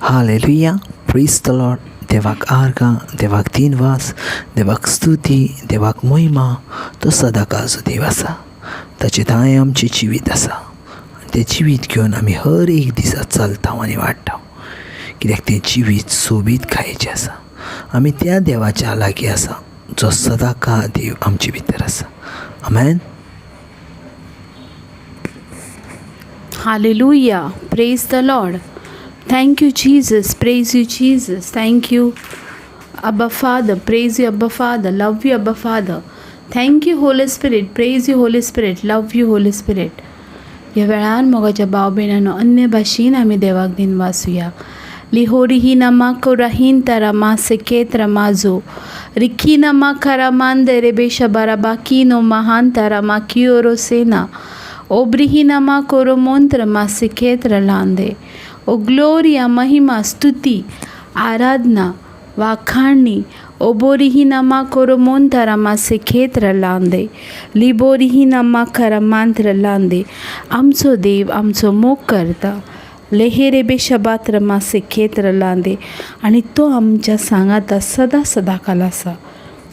Hallelujah, प्रेज the Lord. देवाक आर्गां, देवाक दिनवास, देवाक स्तुती, देवाक महिमा. तो सदांकाळचो देव आसा. ताचे दायें आमचें जिवीत आसा आनी तें जिवीत घेवन आमी हर एक दिसा चलता आनी वाडटा, कित्याक तें जिवीत सोबीत खायचें आसा. आमी त्या देवाच्या लागीं आसा जो सदांकाळ देव आमचे भितर आसा. आमेन. Hallelujah. Praise the Lord. Thank you, Jesus. Praise you, Jesus. Thank you, Abba Father. Praise you, Abba Father. Love you, Abba Father. Thank you, Holy Spirit. Praise you, Holy Spirit. Love you, Holy Spirit. ह्या वेळार मोगाच्या भाव भयणांनो, अन्य भाशेन आमी देवाक दिनवासुया. लिहोरिहिना माकोराहीन तारामा सेकेत्र माजो रिखीना माखारामान रेबेशा बाराबाकीनो महान तारामा कियोरो सेना ओब्रिहिनामा कोरोमोंत्र मासिकेत्र लांदे. ओ ग्लोरिया, महिमा, स्तुती, आराधना, वाखाणणी. ओबोरिहिनामा कोरोमोंतरामा सेखेत्र लांदे लिबोरिहिनामा खरामांत्र लांदे. आमचो देव आमचो मोग करता. लेहेरेबे शबात्र मासेखेत्र लांदे. आनी तो आमच्या सांगाता सदां सदांकाल आसा,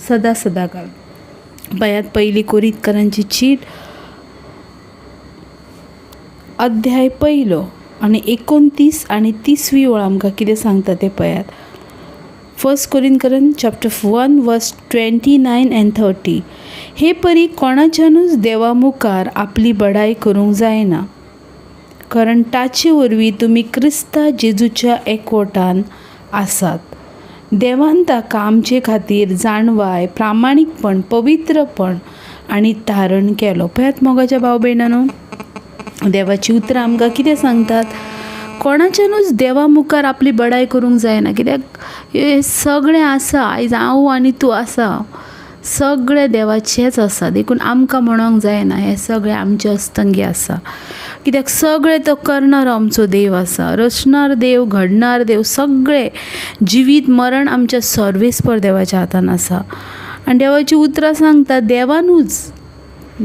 सदां सदांकाल. पयात, पयली कोरिंतकारांची चीट, अध्याय पयलो आनी 29 आनी 30वी ओळ आमकां कितें सांगता तें पळयात. फर्स्ट कोरिंतकरन chapter 1 verse 29 and 30. हे परी कोणाच्यानूच देवा मुखार आपली बडाय करूंक जायना, कारण ताचे वरवीं तुमी क्रिस्ता जेजूच्या एकवटान आसात. देवान ताका आमचे खातीर जाणवाय, प्रामाणीकपण, पवित्रपण आनी तारण केलो. पळयात मोगाच्या भाव भयणांनो, देवाचीं उतरां आमकां कितें सांगतात? कोणाच्यानूच देवा मुखार आपली बडाय करूंक जायना, कित्याक हें सगळें आसा. आयज हांव आनी तूं आसा, सगळें देवाचेंच आसा. देखून आमकां म्हणोंक जायना हें सगळें आमचें अस्तंगी आसा, कित्याक सगळें तो करणारो आमचो देव आसा. रचणार देव, घडणार देव, सगळें जिवीत मरण आमच्या सर्वेस्पर देवाच्या हातान आसा. आनी देवाचीं उतरां सांगता, देवानूच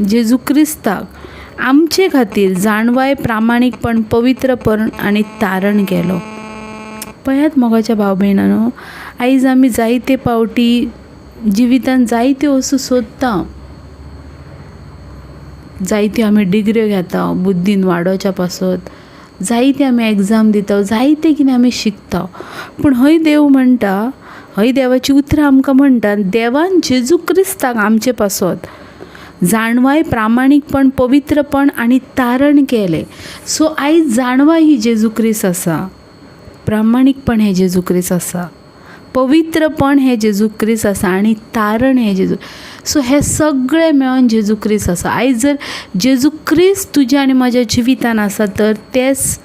जेजू क्रिस्ताक आमचे खातीर जाणवाय, प्रामाणीकपण, पवित्रपण आनी तारण केलो. पळयात मोगाच्या भाव भयणांनो, आयज आमी जायते पावटी जिवितान जायत्यो वस्तू सोदता. जायत्यो आमी डिग्र्यो घेता बुद्दीन वाडोवच्या पासत, जायते आमी एग्जाम दिता, जायते कितें आमी शिकता. पूण हय देव म्हणटा, हय देवाचीं उतरां आमकां म्हणटा, देवान जेजू क्रिस्ताक आमचे पासत जाणवाय, प्रामाणीकपण, पवित्रपण आनी तारण केलें. सो आयज जाणवाय ही जेजू क्रिस्त आसा, प्रामाणीकपण हें जेजू क्रिस्त आसा, पवित्रपण हें जेजू क्रिस्त आसा आनी तारण हें जेजू. सो हें सगळें मेळोन जेजू क्रिस्त आसा. आयज जर जेजू क्रिस्त तुज्या आनी म्हज्या जिवितान आसा तर तेच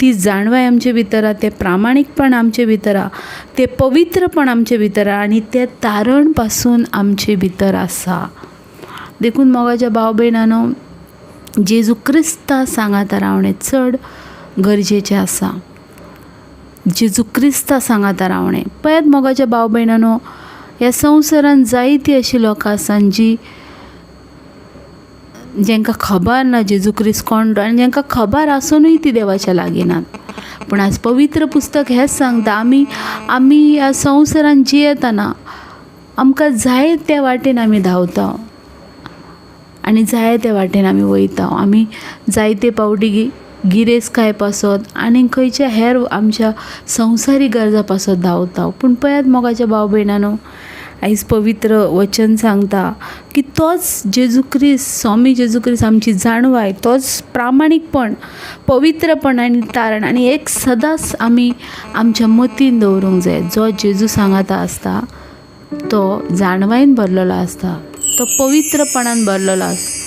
ती जाणवाय आमचे भितर आहा, तें प्रामाणीकपण आमचे भितर आहा, तें पवित्रपण आमचे भितर आहा आनी तें तारण पासून आमचे भितर आसा. देखून मोगाच्या भाव भयणांनो, जेजू क्रिस्ता सांगाता रावणें चड गरजेचें आसा. जेजू क्रिस्ता सांगाता रावणें. पळयात मोगाच्या भाव भयणांनो, ह्या संवसारांत जायतीं अशीं लोकां आसा जी जेंकां खबर ना जेजू क्रिस्त कोण तो, आनी जेंकां खबर आसुनूय ती देवाच्या लागीं नात. पूण आज पवित्र पुस्तक हेंच सांगता, आमी आमी ह्या संवसारांत जियेतना आमकां जाय त्या वाटेन आमी धांवता आनी जाय त्या वाटेन आमी वयता. आमी जायते पावटी गिरेस्तकाय पासत आनी खंयच्या हेर आमच्या संवसारीक गरजा पासत धांवता. पूण पळयात मोगाच्या भाव भयणांनो, आयज पवित्र वचन सांगता की तोच जेजू क्रिस्त, स्वामी जेजू क्रिस्त आमची जाणवाय, तोच प्रामाणीकपण, पवित्रपण आनी तारण. आनी एक सदांच आमी आमच्या मतीन दवरूंक जाय, जो जेजू सांगाता आसता तो जाणवायेन भरलेलो आसता, तो पवित्रपणान भरलेलो आसता,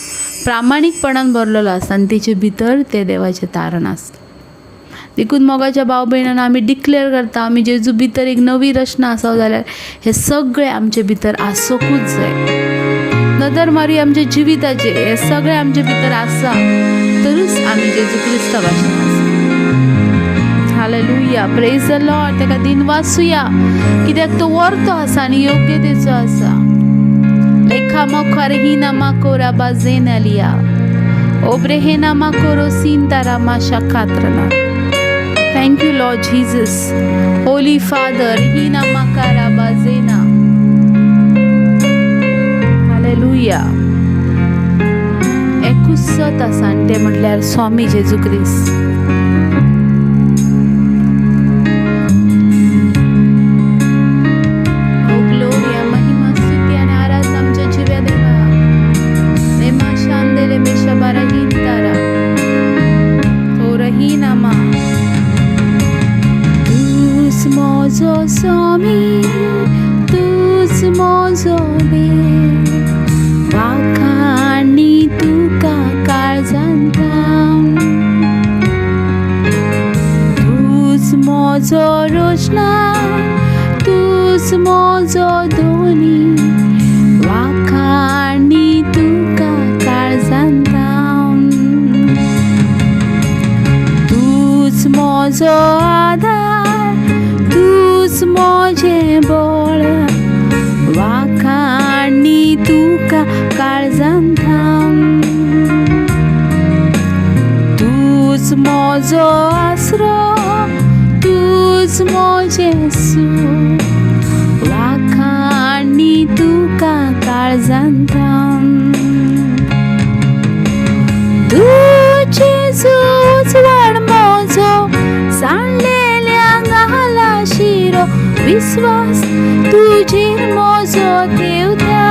प्रामाणीकपणान भरलेलो आसता आनी तेचे भितर तें देवाचें तारण आसता. देखून मोगाच्या भाव भयणांनो, आमी डिक्लेर करता, आमी जेजू भितर एक नवी रचना आसा जाल्यार हें सगळें आमचे भितर आसुंकूच जाय. नदर मारुया आमच्या जिविताचेर, हें सगळें आमचे भितर आसा तरूच आमी जेजू क्रिस्ता भाशेन आसा. हालेलुया, प्रेज the Lord. ताका दिनवासुया, कित्याक तो वर्तो आसा आनी योग्यतेचो आसा. लेखा मुखार ही नामा कोरा बाजेन आलिया ओब्रेहे नामा कोरो सीन तारा माशा खात्रला. Thank you Lord Jesus. Holy Father, Hina Makara Bazena. Hallelujah. एकूच सत आसा आनी तें म्हटल्यार स्वामी जेजू क्रिस्त. ओ ग्लोरिया, महिमा, स्तुती आनी आराधना आमच्या जिव्या देवा. रेमा शांदेले मेशा बाराहीन तारा ओ रहीनामा. तूच म्हजो स्वामी, तूच म्हजो देव, वाखाणी तुका काळजांत. तूच म्हजो रोशना, तूच म्हजो दोनी, वाखाणी तुका काळजांत. तूच म्हजो आदार, तूच म्हजें बळ, वाखाणी तुका काळजांत. तूच म्हजो आसरो, तूच म्हजें सूख, वाखाणी तुका काळजांत. तूं जेजू उजवाड म्हजो, सांडलेल्या घाला शिरो, विस्वास तुजेर म्हजो देवता.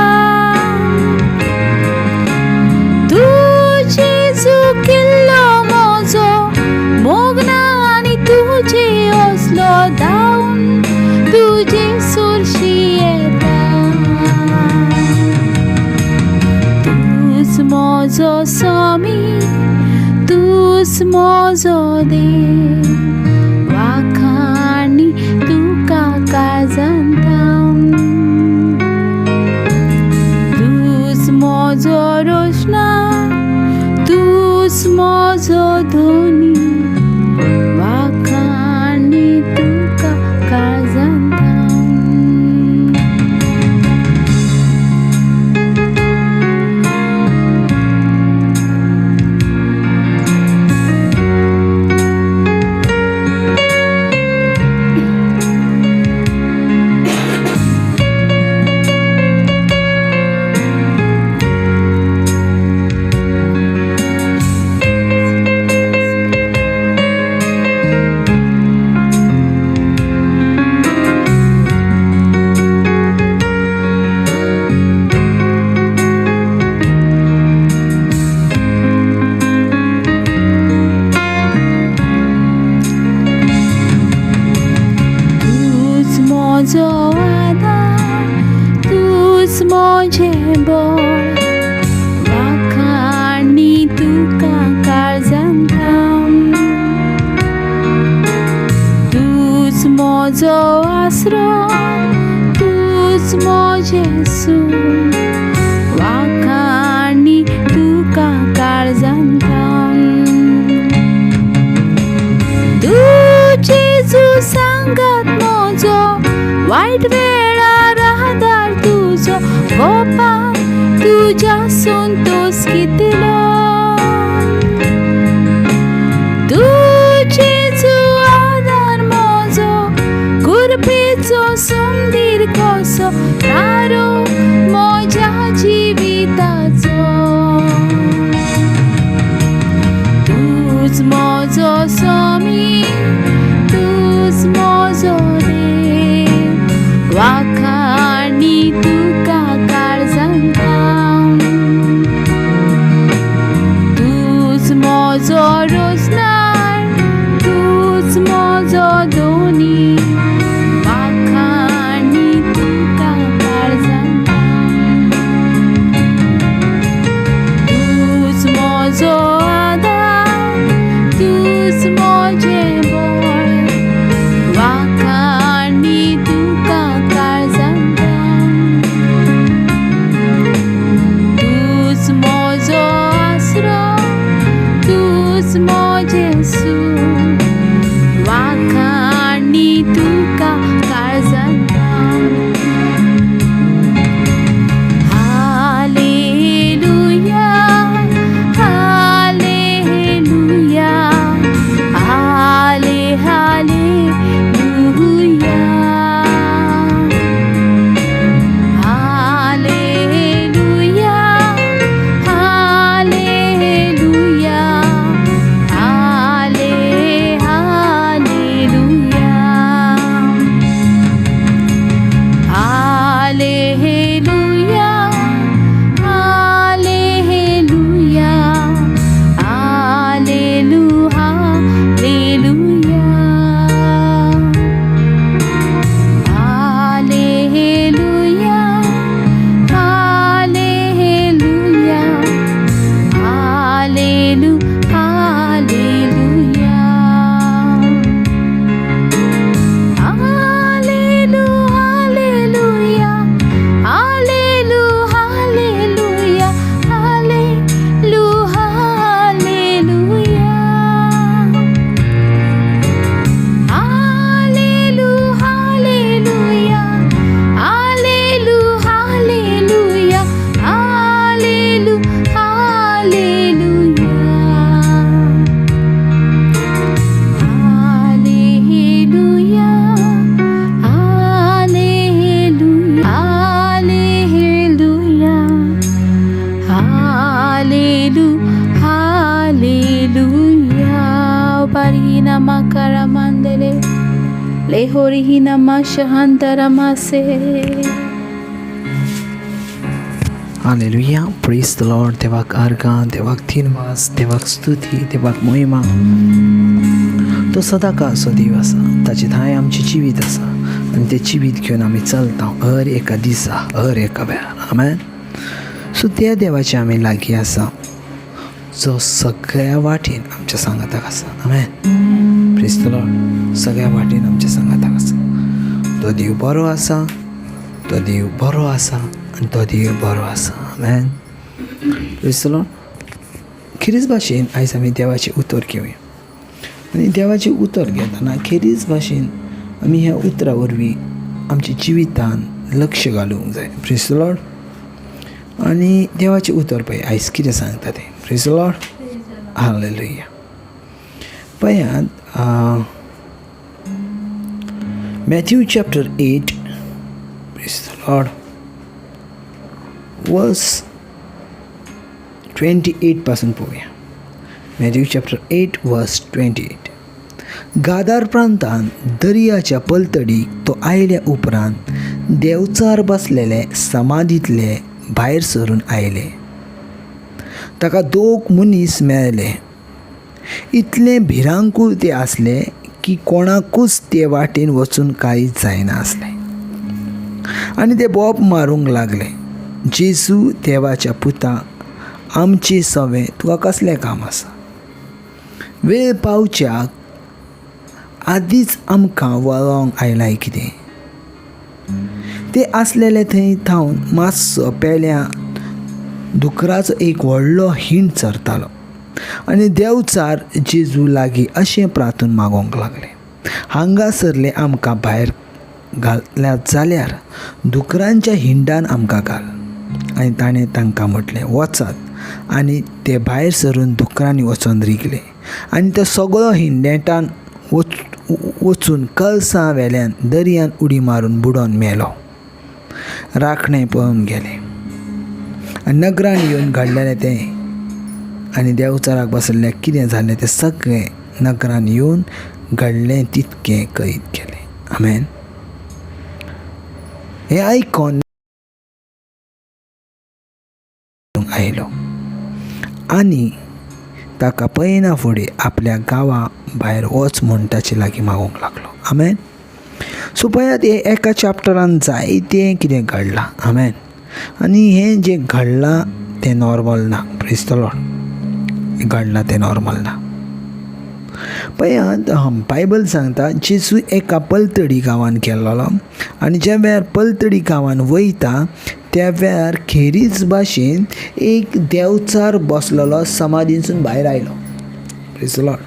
तूं जेजू किल्लो म्हजो, मोगना आनी तुजे असलो धांवन तुजे सुरशी येता. तूच म्हजो स्वामी, तूच म्हजो देव, वाखाणी तुका काळजांत. तूच म्हजो रोशना, तूच म्हजो धनी, वाखाणी तुका काळजांत. तूच म्हजो आदार, तूच म्हजें बळ, वाखाणी तुका काळजांत. तूच म्हजो आसरो, तूच म्हजें सूख, वाखाणी तुका काळजांत. तूं जेजू सांगात म्हजो, वायट वेळार आदार तुजो, गोपान तुज्या संतोस कितलो. तूं जेजू आदार म्हजो, कुरपेचो सुंदीर कसो तारो म्हज्या जिविताचो. तूच म्हजो स्वामी, तूच म्हजो देव, वाखाणी तुका काळजांत. तूच म्हजो रोजनार, तूच म्हजो दोनी, वाखाणी तुका काळजांत. तूच म्हजो आदार, तूच म्हजें बळ, वाखाणी तुका काळजांत. तूच म्हजो आसरो, तूच म्हजें सूख, वाखाणी तुका काळजांत. हालेलुया, हालेलुया, हाले. लेहोरिहिना शहांतरमासे. हालेलुया, प्रेज the Lord. देवाक आर्गां, देवाक धीनवास, देवाक स्तुती, देवाक मोहिमा. तो सदांकाळचो देव आसा, ताचे थांय आमचें जिवीत आसा आनी तें जिवीत घेवन आमी चलता हर एका दिसा, हर एका वेळार. आमेन. सो त्या देवाचे आमी लागीं आसा जो सगळ्या वाटेन आमच्या सांगाताक आसा. आमेन. प्रेज the Lord. सगळ्या वाटेन आमच्या सांगाताक आसा. तो देव बरो आसा, तो देव बरो आसा आनी तो देव बरो आसा. आमेन. Praise the Lord. खेरीज भाशेन आयज आमी देवाचें उतर घेवया आनी देवाचें उतर घेतना खेरीज भाशेन आमी ह्या उतरा वरवीं आमच्या जिवितान लक्ष घालूंक जाय. Praise the Lord. आनी देवाचें उतर पळय आयज कितें सांगता तें. Praise the Lord. हालेलुया. पळयात, Matthew chapter 8, praise the Lord, verse 28 पासून पळोवया. Matthew chapter 8 verse 28. गादार प्रांतान दर्याच्या पलतडीक तो आयल्या उपरांत देवचार बसलेले समाधींतले भायर सरून आयले. ताका दोग मनीस मेळ्ळे. इतले भिरांकूळ ते आसले की कोणाकूच ते वाटेन वचून कांय जायना आसलें. आनी ते बोब मारूंक लागले, जेजू देवाच्या पुता, आमचे सवें तुका कसलें काम आसा? वेळ पावच्याक आदींच आमकां वळोंक आयलाय कितें? ते आसलेले थंय थावन मातसो पेल्या दुकराचो एक व्हडलो हिंड चरतालो आनी देवचार जेजू लागीं अशें प्रार्थून मागोंक लागले, हांगासरले आमकां भायर घातल्यात जाल्यार दुकरांच्या हिंडान आमकां घाल. आनी ताणें तांकां म्हटलें, वचात. आनी ते भायर सरून दुकरांनी वचोन रिगले आनी तो सगळो हिंडेटान वचून कलसां वेल्यान दर्यान उडी मारून बुडोन मेलो. राखणे पळोवन गेले आनी नगरान येवन घडलेलें तें आनी देवचाराक बसल्ल्याक कितें जालें तें सगळें नगरान येवन घडलें तितकें कळीत केलें. आमेन. हें आयकोन आयलो आनी ताका पळयना फुडें आपल्या गांवा भायर वच म्हूण ताचे लागीं मागूंक लागलो. आमेन. सो पळयात, हे एका चॅप्टरान जायतें कितें घडलां. आमेन. आनी हें जें घडलां तें नॉर्मल ना. प्रेज the Lord. घडलां तें नॉर्मल ना. पळयात, बायबल सांगता जेजू एका पलतडी गांवान गेल्लो आनी ज्या वेळार पलतडी गांवान वयता त्या वेळार खेरीज भाशेन एक देवचार बसलेलो समाधीसून भायर आयलो. Praise the Lord.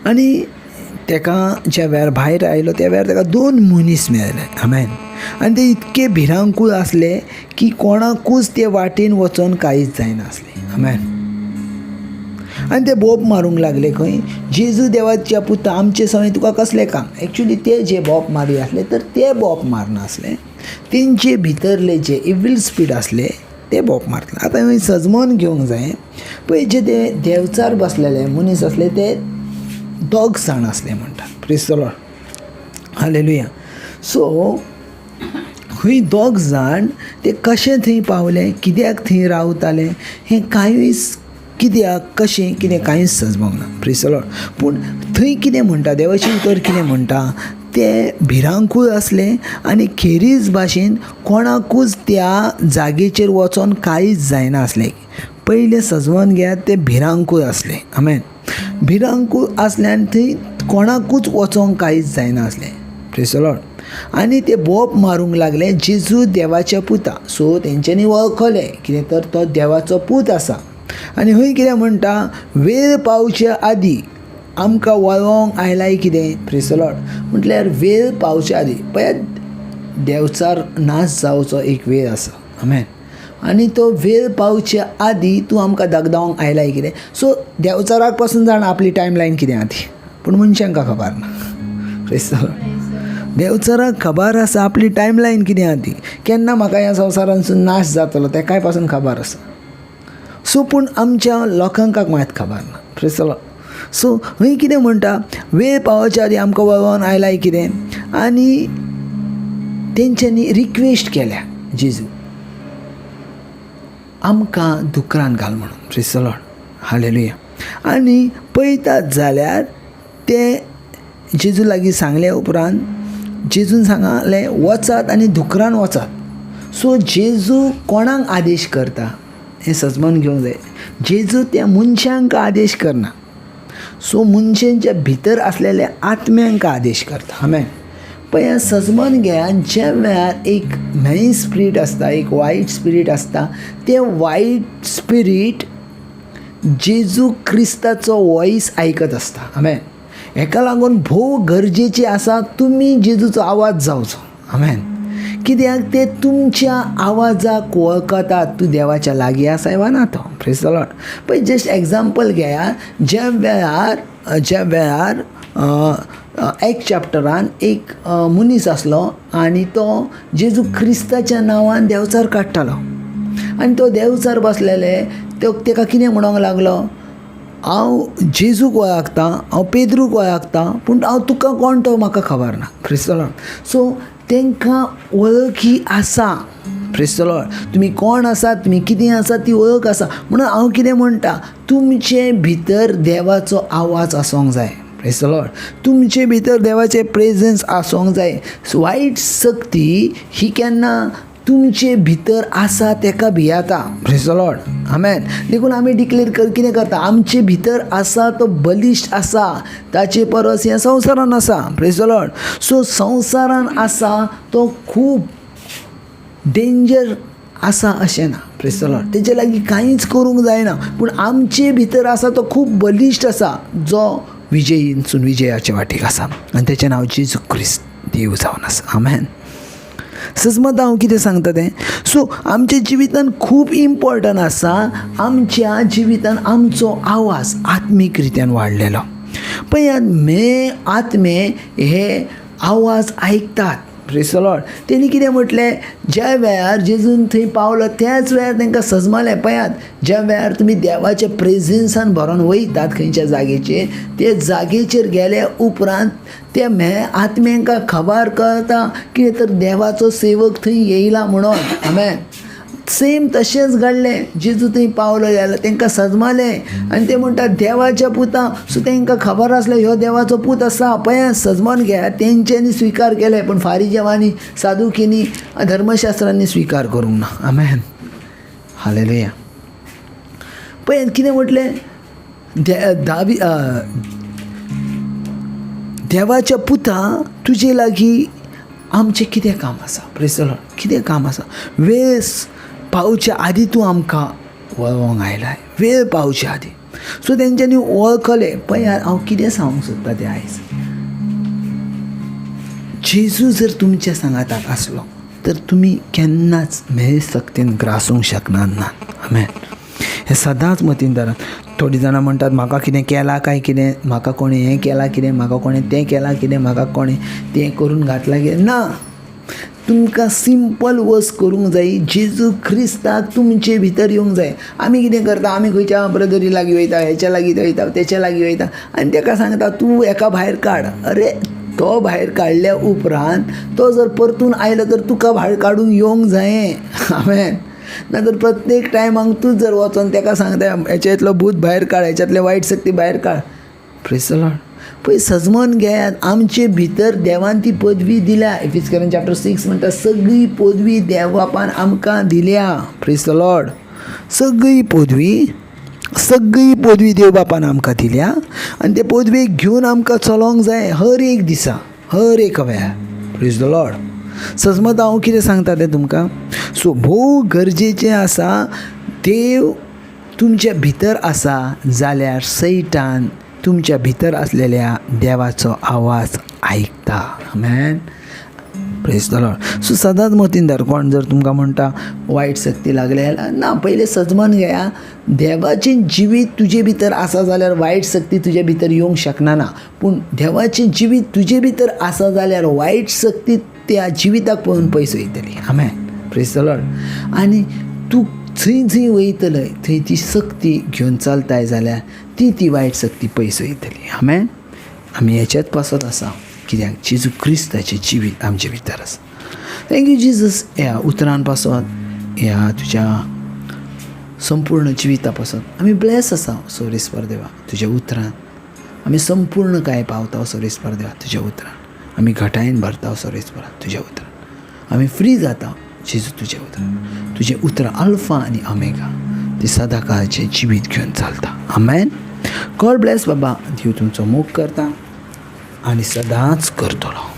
आनी तेका ज्या वेळार भायर आयलो त्या वेळार ताका दोन मनीस मेळ्ळे. आमेन. आनी ते इतके भिरांकूळ आसले की कोणाकूच ते वाटेन वचोन कांयच जायना आसलें. आमेन. आनी ते बोब मारूंक लागले खंय, जेजू देवाच्या पुता, आमचे सवें तुका कसलें काम? एक्चुली ते जे बोब मारी आसले तर ते बोब मारनासले, तेंचे भितरले जे इवील स्पिरिट आसले ते बोब मारतले. आतां हांवें सजमोन घेवंक जाय, पळय जे ते देवचार बसलेले मनीस आसले ते दोग जाण आसले म्हणटात. Praise the Lord. Hallelujah. So खंय दोग जाण ते कशें थंय पावले, कित्याक थंय रावताले, हें कांय कित्याक कशें कितें कांयच सजमोंक ना. Praise the Lord. पूण थंय कितें म्हणटा, देवाचें उतर कितें म्हणटा, ते भिरांकूळ आसले आनी खेरीज भाशेन कोणाकूच त्या जागेचेर वचोन कांयच जायना आसलें. पयलें सजवोन घेयात, ते भिरांकूळ आसले. आमेन. भिरांकूळ आसल्यान थंय कोणाकूच वचोंक कांयच जायना आसलें. Praise the Lord. आनी ते बोब मारूंक लागले, जेजू देवाच्या पुता. सो तेंच्यांनी वळखलें कितें तर तो देवाचो पूत आसा. आनी हूंय कितें म्हणटा, वेळ पावचे आदीं आमकां वळोंक आयलाय कितें? Praise the Lord. म्हटल्यार वेळ पावचे आदीं, पळयात, देवचार नाश जावचो एक वेळ आसा. आमेन. आनी तो वेळ पावचे आदीं तूं आमकां दगदावंक आयलाय कितें? सो देवचाराक पासून जाणा आपली टायम लायन कितें आहा ती, पूण मनशांक खबर ना. Praise the Lord. देवचाराक खबर आसा आपली टायम लायन कितें आहा ती, केन्ना म्हाका ह्या संवसारांतसून नाश जातलो तेकाय पासून खबर आसा. सो पूण आमच्या लोकांक मात खबर ना. Praise the Lord. सो हंय कितें म्हणटा, वेळ पावोवच्या आदी आमकां वळोवन आयलाय कितें. आनी तेंच्यांनी रिक्वेस्ट केल्या जेजू आमकां दुकरान घाल म्हणून. Praise the Lord, hallelujah. आनी पळयतात जाल्यार ते जेजू लागीं सांगले उपरांत जेजून सांगलें वचात आनी धुकरान वचात. सो जेजू कोणाक आदेश करता हें सजमन घेवंक जाय. जेजू त्या मनशांक आदेश करना, सो मनशांच्या भितर आसलेल्या आत्म्यांक आदेश करता. आमेन. पळय सजमन घेया, ज्या वेळार एक म्हेळी स्पिरीट आसता, एक वायट स्पिरीट आसता, तें वायट स्पिरीट जेजू क्रिस्ताचो वॉयस आयकत आसता. आमेन. हेका लागून भोव गरजेचें आसा तुमी जेजूचो आवाज जावचो. आमेन. कित्याक ते तुमच्या आवाजाक वळखतात, तूं देवाच्या लागीं आसा वा ना तो. Praise the Lord. पळय जस्ट एग्जाम्पल घेया, ज्या वेळार एक चॅप्टरान एक मनीस आसलो आनी तो जेजू क्रिस्ताच्या नांवान देंवचार काडटालो आनी तो देंवचार बसलेले तो तेका कितें म्हणोंक लागलो, हांव जेजूक वळखतां, हांव पेद्रूक वळखतां, पूण हांव तुका कोण तो म्हाका खबर ना. Praise the Lord. सो तांकां वळखी आसा. Praise the Lord. तुमी कोण आसा, तुमी कितें आसा ती वळख आसा. म्हणून हांव कितें म्हणटा, तुमचे भितर देवाचो आवाज आसूंक जाय. Praise the Lord. तुमचे भितर देवाचें प्रेजन्स आसूंक जाय. वायट शक्ती ही केन्ना तुमचे भितर आसा तेका भियाता. Praise the Lord. आमेन. देखून आमी डिक्लेर कितें करता, आमचे भितर आसा तो बलिश्ट आसा, ताचे परस ह्या संवसारान आसा. Praise the Lord. सो संवसारान आसा तो खूब डेंजर आसा अशें ना. Praise the Lord. तेजे लागीं कांयच करूंक जायना, पूण आमचे भितर आसा तो खूब बलिश्ट आसा, जो विजयीनसून विजयाचे वाटेक आसा आनी तेचें नांव जेजू क्रिस्त देव जावन आसा. आमेन. सजमत हांव कितें सांगता तें. सो आमच्या जिवितान खूब इम्पॉर्टंट आसा आमच्या जिवितान आमचो आवाज आत्मीक रित्यान वाडलेलो. पळयात मे आत्मे हे आवाज आयकतात. Praise the Lord. तेणी कितें म्हटलें, ज्या वेळार जेजून थंय पावलो त्याच वेळार तांकां सजमालें. पळयात ज्या वेळार तुमी देवाच्या प्रेजन्सान भरोन वयतात खंयच्या जागेचेर, ते जागेचेर गेल्या उपरांत त्या म्हे आत्म्यांकां खबर कळटा कितें तर देवाचो सेवक थंय येयला म्हणून. आमेन. सेम तशेंच घडलें, जेजू थंय पावलो जाल्यार तांकां सजमालें आनी ते म्हणटात देवाच्या पुता. सो तांकां खबर आसलें ह्यो देवाचो पूत आसा. पळय सजमान घेया, तेंच्यांनी स्विकार केलें, पूण फारिजेवांनी, सादुकींनी, धर्मशास्त्रांनी स्विकार करूंक ना. आमेन. हालेलुया. पळय कितें म्हटलें, देवाच्या पुता तुजे लागीं आमचें कितें काम आसा. Praise the Lord. कितें काम आसा, वेळ पावच्या आदी तूं आमकां वळोवंक आयलाय, वेळ पावच्या आदी. सो तेंच्यांनी वळखलें. पळय हांव कितें सांगूंक सोदता तें आयज, जेजू जर तुमच्या सांगाताक आसलो तर तुमी केन्नाच म्हेळ सक्तीन ग्रासूंक शकनात ना. आमेन. हें सदांच मतीन धरात. थोडीं जाणां म्हणटात म्हाका कितें केलां काय कितें, म्हाका कोणें हें केलां कितें, म्हाका कोणें तें केलां कितें, म्हाका कोणें तें करून घातलां कितें. ना, तुमकां सिंपल वस करूंक जाय, जेजू क्रिस्ताक तुमचे भितर येवंक जाय. आमी कितें करता, आमी खंयच्या ब्रदरी लागीं वयता, हेच्या लागीं वयता, तेच्या लागीं वयता आनी तेका सांगता तूं हेका भायर काड. अरे तो भायर काडल्या उपरांत तो जर परतून आयलो तर तुका भायर काडूंक येवंक जायें. आमेन. ना तर प्रत्येक टायमाक तूं जर वचोन तेका सांगता हेच्यातलो भूत भायर काड, हेच्यातले वायट शक्ती भायर काड. Praise the Lord. पळय सजमन घेयात, आमचे भितर देवान ती पदवी दिल्या. इफिजकरां चॅप्टर 6 म्हणटा सगळी पदवी देवापान आमकां दिल्या. Praise the Lord. सगळी पदवी, सगळी पदवी देव बापान आमकां दिल्या आनी ते पदवेक घेवन आमकां चलोंक जाय हर एक दिसा, हर एक वेळार. Praise the Lord. सजमत हांव कितें सांगता तें तुमकां. सो भोव गरजेचें आसा, देव तुमच्या भितर आसा जाल्यार सैतान तुमच्या भितर आसलेल्या देवाचो आवाज आयकता. आमेन. Praise the Lord. सो सदांच मतीन धर, कोण जर तुमकां म्हणटा वायट शक्ती लागल्या जाल्यार ना, पयलें सजमान घेया, देवाचें जिवीत तुजे भितर आसा जाल्यार वायट शक्ती तुजे भितर येवंक शकना ना, पूण देवाचें जिवीत तुजे भितर आसा जाल्यार वायट शक्ती त्या जिविताक पळोवन पयस वयतली. आमेन. Praise the Lord. आनी तूं जंय जंय वयतलय थंय ती शक्ती घेवन चलताय जाल्यार ती ती वायट सक्ती पयस वयतली. आमेन. आमी हेच्याच पासत आसा, कित्याक जेजू क्रिस्ताचें जिवीत आमचे भितर आसा. Thank you Jesus, ह्या उतरान पासत, ह्या तुज्या संपूर्ण जिविता पासत आमी ब्लेस आसा. सोरेस्पर देवा, तुज्या उतरान आमी संपूर्ण काय पावता. सोरेस्पर देवा, तुज्या उतरान आमी घटायेन भरता. सोरेस्परा, तुज्या उतरान आमी फ्री जाता. जेजू, तुज्या उतरान, तुजें उतरां अल्फा आनी अमेगा, ती सदां काळचें जिवीत घेवन चलता. आमेन. गॉड ब्लेस बाबा. देव तुमचो मोग करता आनी सदांच करतलो.